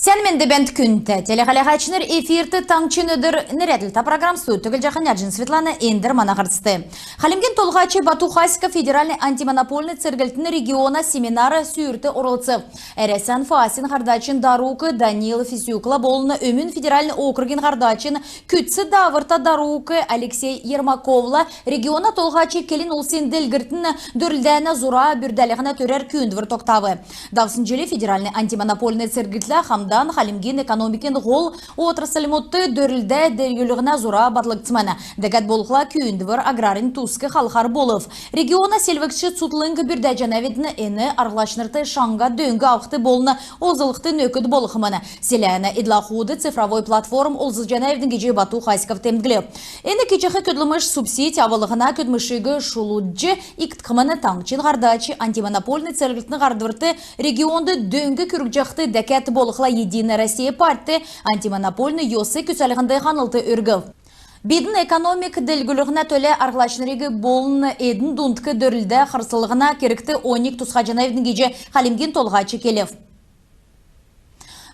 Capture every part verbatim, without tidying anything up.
Сән менд бәәнт, күндтә телехәләһәчнр! Эфирт «Таңһчин өдр» нерәдлтә программ. Студьд Түглҗәхнә Эрнҗәнә Светлана. Эндр мана һарцд. Хальмгин Толһач Бату Хасиков федеральн антимонопольн церглтин региона семинар-сүүрт орлцв. Әрәсән ФАС-ин һардачин дарук Данил Фисюкла болн Өмн федеральн округин һардачин күцц дааврта дарук Алексей Ермаковла региона толһач келн улсин делгрлтин дөрлдәнә зура бүрдәлһнә төрәр күүндвр тогтав. Давсн җил федеральн антимонопольн церглтлә хамдан Хальмгин экономикин һол отрасльмудт дөрлдә делгрүллһнә зура батлгдсмн. Дәкәд болхла күүндвр аграрин туск халхар болв. Региона селвгч цутхлң бүрдәҗәнәвидн. Эн арһлачнрт шаңһа дөң авхд болн олзлхд нөкд болхмн. Селәнә эдл-ахуд цифровой платформ олзлҗанавидн гиҗ Бату Хасиков темдглв. Эн кеҗәх көдлмш субсидь авлһна көдлмшиг шулудҗ икдхмн. Таңһчин һардач антимонопольн церглтин һардврт регионд дөң күргҗәхд, дәкәд болхла «Единая Россия» партьд антимонопольн йос күцәлһнд ханлт өргв. Бидн экономик делгрүллһнә төлә арһлачнриг болн эдн дундк дөрлдә харслһна кергт оньг тусхаҗанавидн гиҗ Хальмгин Толһач келв.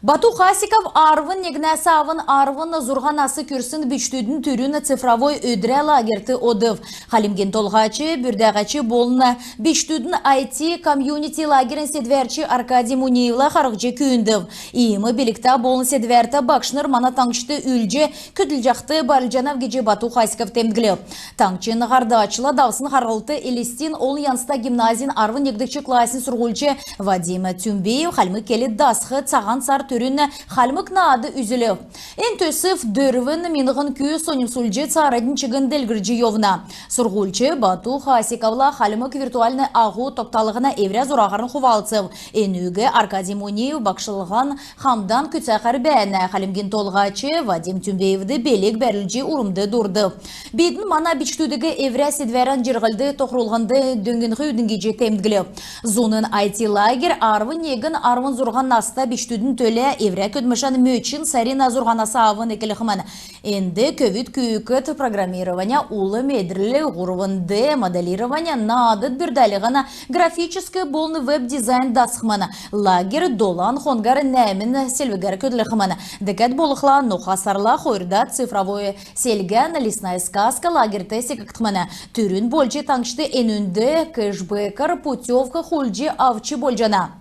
Бату Хасиков арвн негнәс авн арвн зурһан нас күрсн бичкдүдин түрүн цифровой өдрә лагерьт одв. Хальмгин Толһач бүрдәгч болн бичкдүдин IT-комьюнити лагерин седвәрч Аркадий Мунеевла харһҗ күүндв. Иим билгтә болн седвәртә багшнр мана таңһчд үлдҗ көдлҗәхд байрлҗанав гиҗ Бату Хасиков темдглв. Таңһчин һардачла давсн харһлт Элстин олн янзта гимназин арвн негдгч классин сурһульч Вадим Тюмбеев хальмг кел дасх «Цаһан сар» түрүн хальмг наад үзүлв. Эн төсв дөрвн миңһн күүг соньмсулҗ, цааранднь чигн делгрҗ йовна. Сурһульч Бату Хасиковла хальмг виртуальн аһу тогталһна эврә зураһарн хувалцв. Энүг Аркадий Мунеев багшлһан хамдан күцәхәр бәәнә. Хальмгин Толһач Вадим Тюмбеевд белг бәрүлҗ, урмд дурдв. Бидн мана бичкдүдиг эврә седвәрән җирһлд тохрулһнд дөңнхвидн гиҗ темдглв. Зуна IT-лагерь арвн негн — арвн зурһан наста бичкдүдин төлә эврә көдлмшән мөчн сарин зурһанас авн эклхмн. Энд көвүд-күүкд программировань, ул медрл, һурвн Д моделировань, наадд бүрдәлһн, графическ болн веб-дизайн дасхмн. Лагерь долан хонгар нәәмн селвгәр көдлхмн. Дәкәд болхла ноха сарла хойрдад цифровой селгән «Лесная сказка» лагерьт секгдхмн. Түрүн болҗ таңһчд энүнд кэшбэкәр путёвк хулдҗ авч болҗана.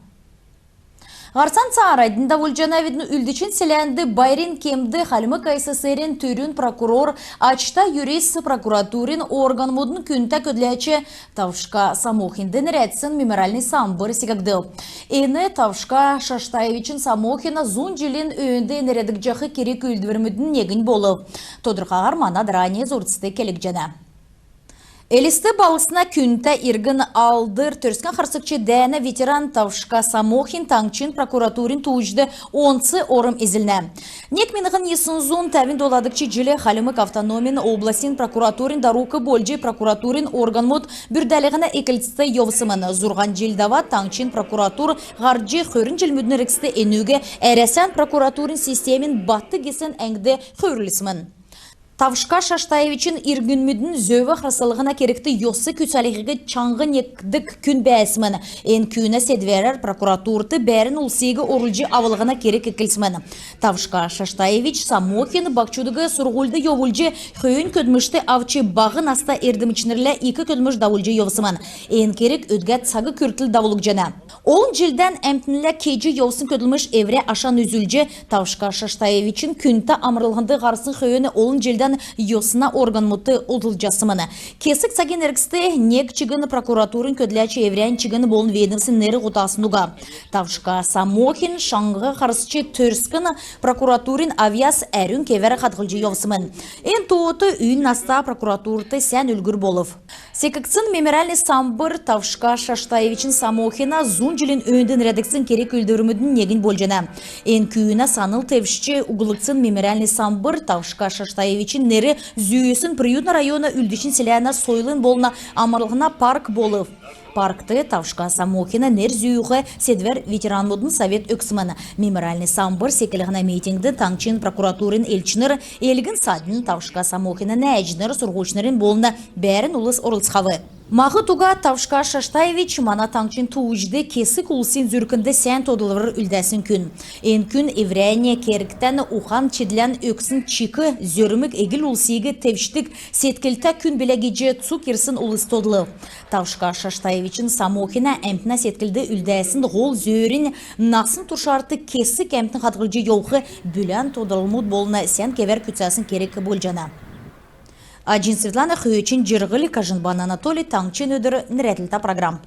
Һарцан цааранднь давулҗанавидн. Үлдчин селәнд байрин кемд Хальмг АССР-ин түрүн прокурор, ачта юрист, прокуратурин органмудын күндтә көдләч Тавшка Самохинд нерәдсн мемориальн самбр секгдв. Эн Тавшка Шаштаевичин Самохина зун җилин өөнд нерәдгдҗәх керг-үүлдврмүдин негнь болв. Тодрхаһар мана дарани зурцд келгдҗәнә. Элст балһсна күндтә иргн, Алдр Төрскән харсгч дәәнә ветеран Тавшка Самохин таңһчин прокуратурин тууҗд онц орм эзлнә. Нег миңһн йисн зун тәвн доладгч җил Хальмг автономин областин прокуратурин дарук болҗ прокуратурин органмуд бүрдәлһнә эклцд йовсмн. Зурһан җил давад таңһчин прокуратур һардҗ, хөрн җилмүдин эргцд энүг Әрәсән прокуратурин системин бат гисн әңгд хүврүлсмн. Тавшка Шаштаевичин иргнмүдин зөв харслһна кергт йос күцәлһиг чаңһ некдг күн бәәсмн. Эн күүнә седвәрәр прокуратурт бәәрн улсиг орулҗ авлһна керг эклсмн. Тавшка Шаштаевич Самохин баһчудыг сурһульд йовулҗ, хөөн көдлмшт авч, баһ наста эрдмчнрлә ик көдлмш давулҗ йовсмн. Эн керг өдгә цаг күртл давулгдҗана. Олн җилдән әмтнлә кеҗ йовсн көдлмш эврә ашан үзүлҗ, Тавшка Шаштаевичин күндтә амрлһнд һарсн хөөн олн җилдән йосна органмудт олзлҗасмн. Кесг цагин эргцд нег чигн прокуратурин көдләч эврән чигн болн ведомствин нер һутасн уга. Тавшка Самохин шаңһа харсч, Төрскн прокуратурин авъяс әрүн кевәр хадһлҗ йовсмн. Эн тоот үйн наста прокуратурт сән үлгүр болв. Секгдсн мемориальн самбр Тавшка Шаштаевичин Самохина зун җилин өөнд нерәдгдсн керг-үүлдврмүдин негнь болҗана. Эн күүнә санл тевчҗ углгдсн мемориальн самбр Тавшка Шаштаевичин нер зүүсн Приютн района Үлдчин селәнә сойлын болн амрлһна парк болв. Паркт Тавшка Самохина нер зүүх седвәр ветеранмудын совет өгсмн. Мемориальн самбр секлһнә митингд таңһчин прокуратурин элчнр, элгн-садн, Тавшка Самохина нәәҗнр, сурһульчнрин болн бәәрн улс орлцхав. Маһд уга Тавшка Шаштаевич мана таңһчин тууҗд, кесг улсин зүркнд сән тодлвр үлдәсн күн. Эн күн эврәннь кергтән, ухан-чидлән өгсн, чик, зөрмг, эгл улсиг тевчдг седклтә күн билә гиҗ цуг ирсн улс тодлв. Тавшка Шаштаевичин Самохина әмтнә седклд үлдәсн һол зөөрнь насн туршарт кесг әмтн хадһлҗ йовх бүлән тодлврмуд болн сән кевәр күцәсн керг болҗана. Аҗин Светлана, Хөөчин Җирһл, Кажинбан Анатолий. «Таңһчин өдр» нерәдлтә программ.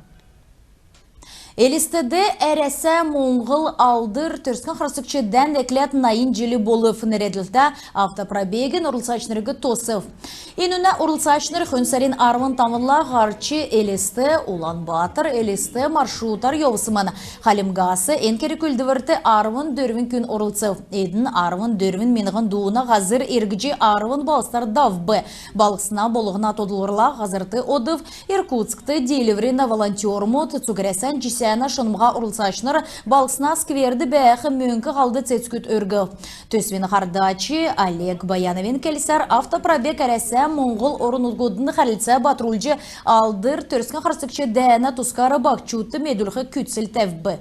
Элстд Әрәсә-Моңһл Алдр Төрскән харсгч дән экләд найн җил болв. Нерәдлтә автопробегин орлцачнриг тосв. Энүнә орлцачнр хөн сарин арвн тавнла һарч, Элст — Улан-Батр — Элст маршрутар йовсмн. Хальмгас эн керг-үүлдврт арвн дөрвн күн орлцв. Эдн арвн дөрвн миңһн дууна һазр эргҗ, арвн балһсдар давв. Балһсна болһна тодлврла һазрт одв. Иркутскд диилврин волонтермуд, цуг Әрәсән җисәнә шунмһа орлцачнр балһсна скверд бәәх мөңк һалд цецгүд өргв. Төсвин һардач Олег Баяновин келсәр, автопробег Әрәсә-Моңһл орн-нутгудын хәрлцә батрулҗ, Алдр Төрскән харсгч дәәнә тускар баһчудт медүлх күцл тәвв.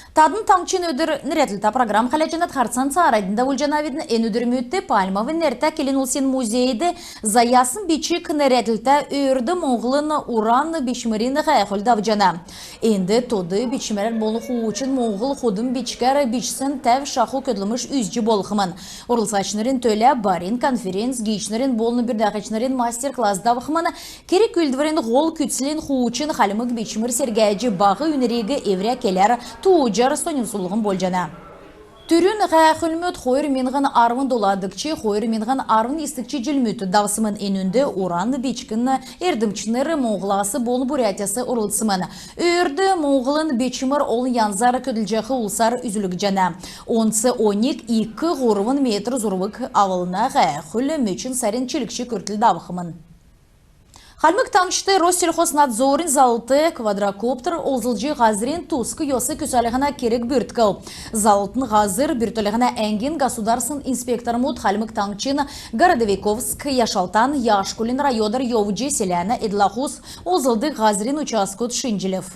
Тадн «Таңһчин өдр» нерәдлтә программ хәләҗәнәт. Харһцан цааранднь давулҗанавидн. Эн өдрмүдт Пальмовин нертә келн улсин музейд «Заясн бичг» нерәдлтә өөрд-моңһлын уран бичмрин һәәхүл давҗана. Энд тод бичмрәр болн хуучн моңһл худм бичгәр бичсн тәв шаху көдлмш үзҗ болхмн. Орлцачнрин төлә барин конференц, гиичнрин болн бүрдәгчнрин мастер-класс давхмн. Керг-үүлдврин һол күцлнь — хуучн хальмг бичмр сергәҗ, баһ үйнриг эврә келәр, тууҗар соньмсулһн болҗана. Түрүн һәәхүлмүд хойр миңһн арвн доладгч — хойр миңһн арвн йисдгч җилмүдт давсмн. Энүнд уран бичгин эрдмчнр Моңһлас болн Бурятияс орлцсмн. Өөрд-моңһлын бичмр олн янзар көдлҗәх улсар үзүлгдҗәнә. Онц оньг ик — һурвн метр зурвг. Авлна һәәхүл мөчн сарин чилгч күртл давхмн. Хальмг Таңһчд Россельхознадзорин заллт квадрокоптер олзлҗ, һазрин туск йос күцәлһнә керг бүрткв. Заллтын һазр бүртклһнә әңгин государственн инспектормуд Хальмг Таңһчин Городовиковск, Яшалтан, Яшкулин райодар йовҗ, селәнә эдл-ахус олзлдг һазрин участкуд шинҗлв.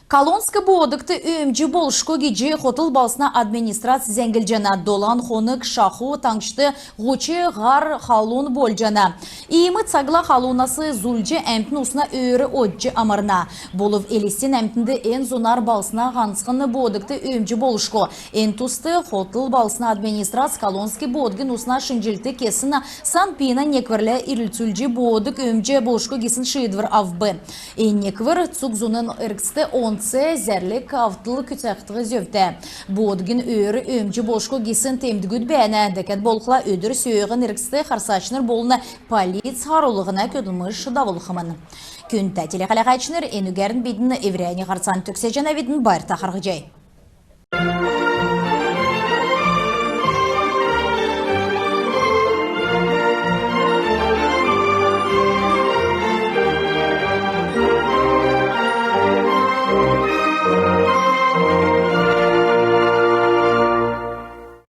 Колонск боодгт өөмҗ болшго гиҗ хотл балһсна администрац зәңглҗәнә. Долан хонг шаху таңһчд һуч һар халун болҗана. Иим цагла халунас зулҗ, әмтн усна өөр одҗ амрна. Болв Элстин әмтнд эн зунар балһсна һанцхн боодгт өөмҗ болшго. Эн туст хотл балһсна администрац Колонск боодгин усна шинҗлт кесн СанПиН-ә некврлә ирлцүлҗ, боодг өөмҗ болшго гисн шиидвр авв. Эн неквр цуг зуна эргцд онц зәрлг автл күцәхд зөвтә. Боодгин өөр өөмҗ болшго гисн темдгүд бәәнә. Дәкәд болхла, өдр сөөһин эргцд харсачнр болн полиц харулһна көдлмш давулхмн. Күндтә телехәләәчнр, энүгәрн бидн эврәннь һарцан төгсәҗәнәвидн. Байрта харһцхай.